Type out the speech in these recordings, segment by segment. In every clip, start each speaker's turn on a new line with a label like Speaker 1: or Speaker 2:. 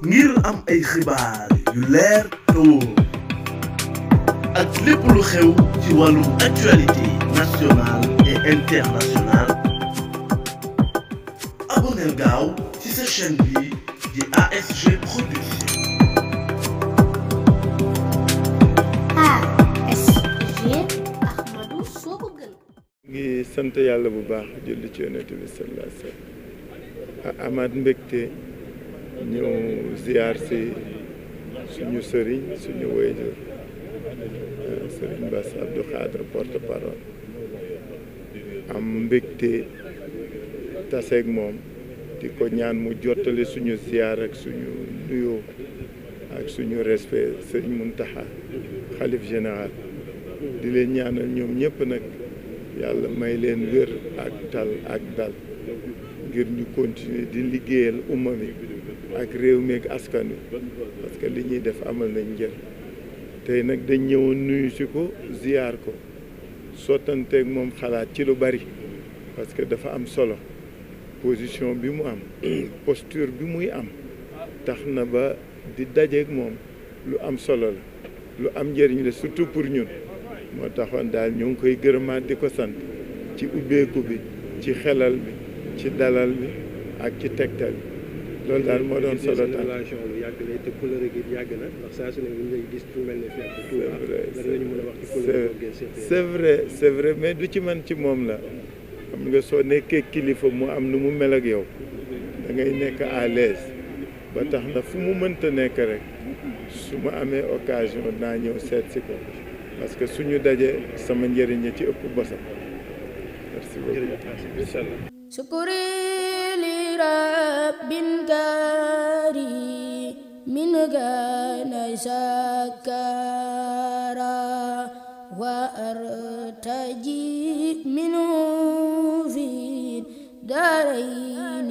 Speaker 1: ngir am ay xibaar yu leer te wóor ak lépp lu xew ci wàllum actualité nationale et internationale. abonneel gaaw ci sa chaîne bi di ASG Production.
Speaker 2: ASG Ahmadou Sokogën.
Speaker 3: ngi sant yàlla bu baax julli ci Yonent bi sallallahu alayhi wa sallam amaat mbégte ñëw ziar si suñu sëriñ suñu wayjur sëriñ Bass Abdou Khadre porte-parole am mbégte taseeg moom di ko ñaan mu jottali suñu ziar ak suñu nuyoo ak suñu respect sëriñ Muntaxa xalif général di leen ñaanal ñoom ñëpp nag yàlla may leen wér ak tal ak dal ngir ñu continuer di liggéeyal umma mi ak réew mi ak askan wi parce que li ñuy def amal nañ njëriñ tey nag dañ ñëwoon nuyu si ko ziyaar ko sottanteeg moom xalaat ci lu bari parce que dafa am solo position bi mu am posture bi muy am tax na ba di dajeeg moom lu am solo la lu am njëriñ la surtout pour ñun moo taxoon daal ñu ngi koy gërëmaat di ko sant ci ubbeeku bi ci xelal bi ci dalal bi ak ci tegtal bi loolu daal moo doon solo taal
Speaker 4: relation bu yàgg la te couleur gi yàgg na ndax saa su ne ñu lay gis fu mel ne fii ak Touba lan la ñu mën a wax ci couleur
Speaker 3: c'est vrai mais du ci man ci moom la xam nga soo nekkee kilifa mu am nu mu mel ak yow da ngay nekk à l'aise ba tax na fu mu mënta nekk rek su ma amee occasion naa ñëw seet si ko parce que suñu dajee sama njëriñ ci ëpp bosam merci beaucoup.
Speaker 2: شكري لرب كريم كان شكرا وأرتجي منه في الدارين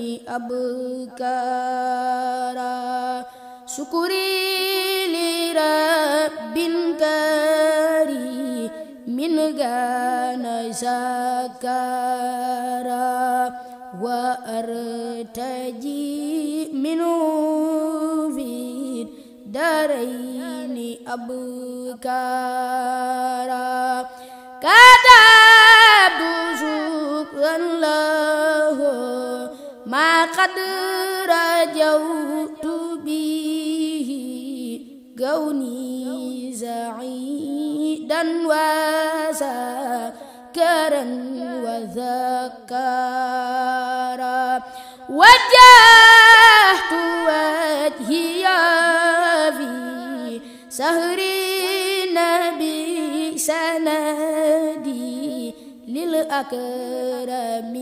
Speaker 2: أبكارا شكري لرب كريم كان شكرا وأرتجي منه في الدارين أبكارا كتبت شكرا له ما قد رجوت به كوني سعيدا وسكرا وذكارا وجهت وجهي في سهر النبي سندي للأكرم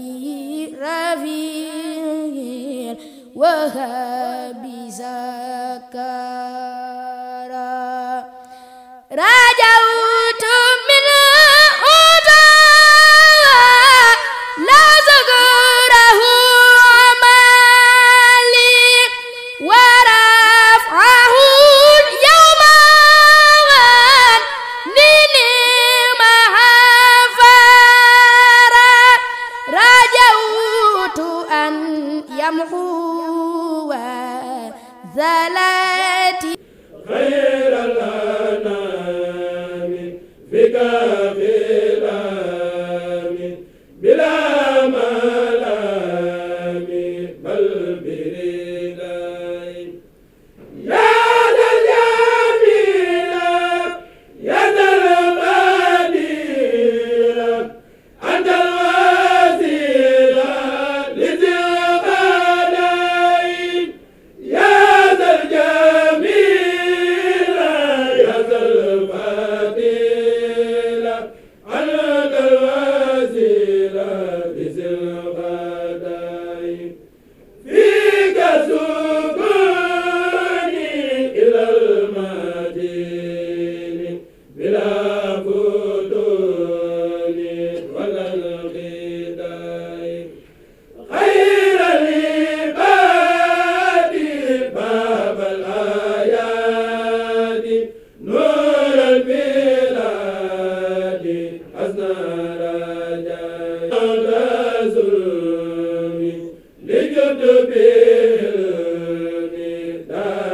Speaker 2: رفيع وهاب زكارا رجوت منه لا زغره مالي ورفعه اليوم لنعم حفارا رجوت أن يمحو ذلاتي
Speaker 3: خير الأنام فيك بلام بلا ملام بل برداء يا ذا الجميل يا ذا القدير أنت الوسيل لذي القداء يا ذا الجميل يا ذا الفضيل أنت الوسيل لذي القداء فيك سكوني إلى المدين بلا فتون ولا الغداء خير العباد باب الآيات نور البلاد حسن رجاء لجد بالمداد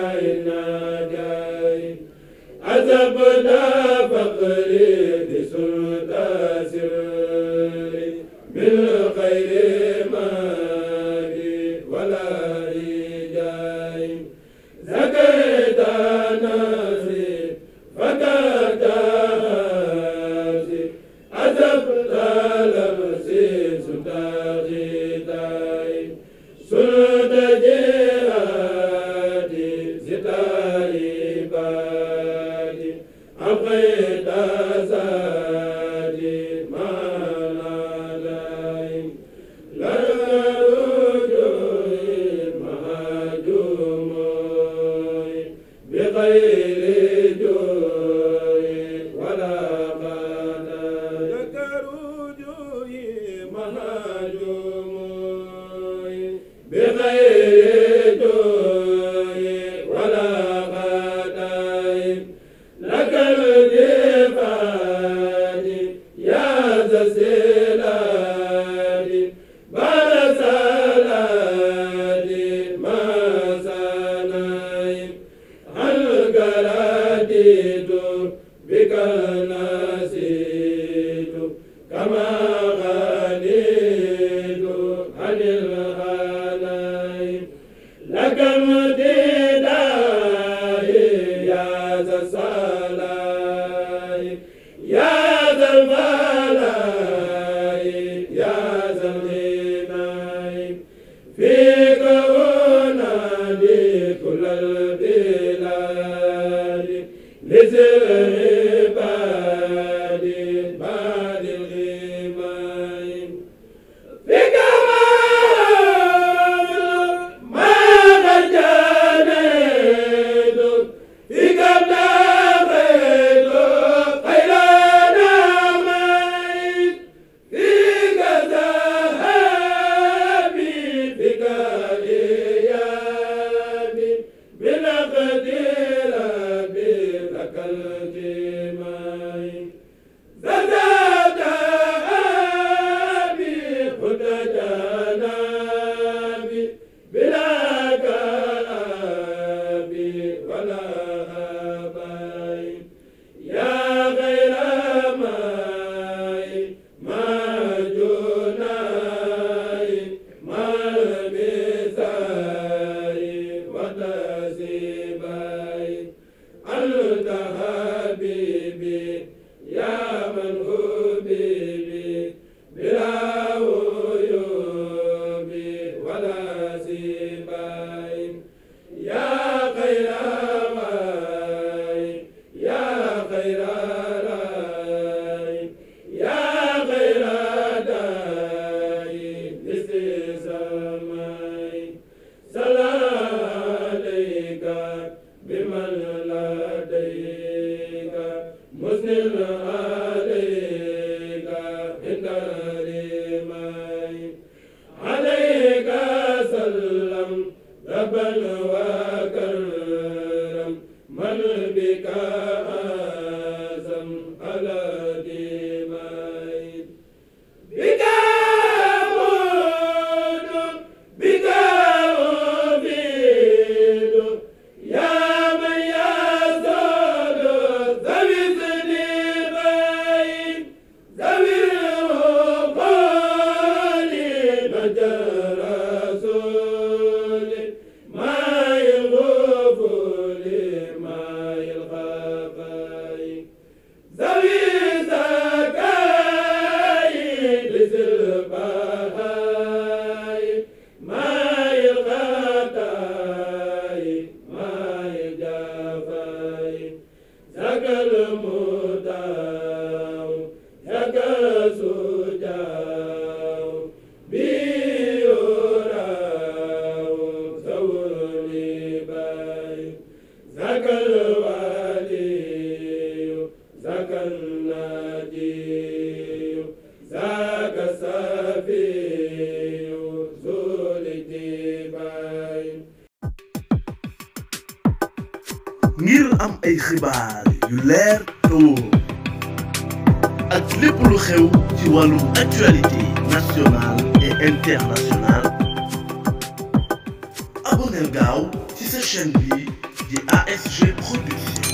Speaker 1: ngir am ay xibaar yu leer te wóor ak lépp lu xew ci wàllum actualité nationale et internationale abonneel gaaw ci sa chaîne bi di ASG Production.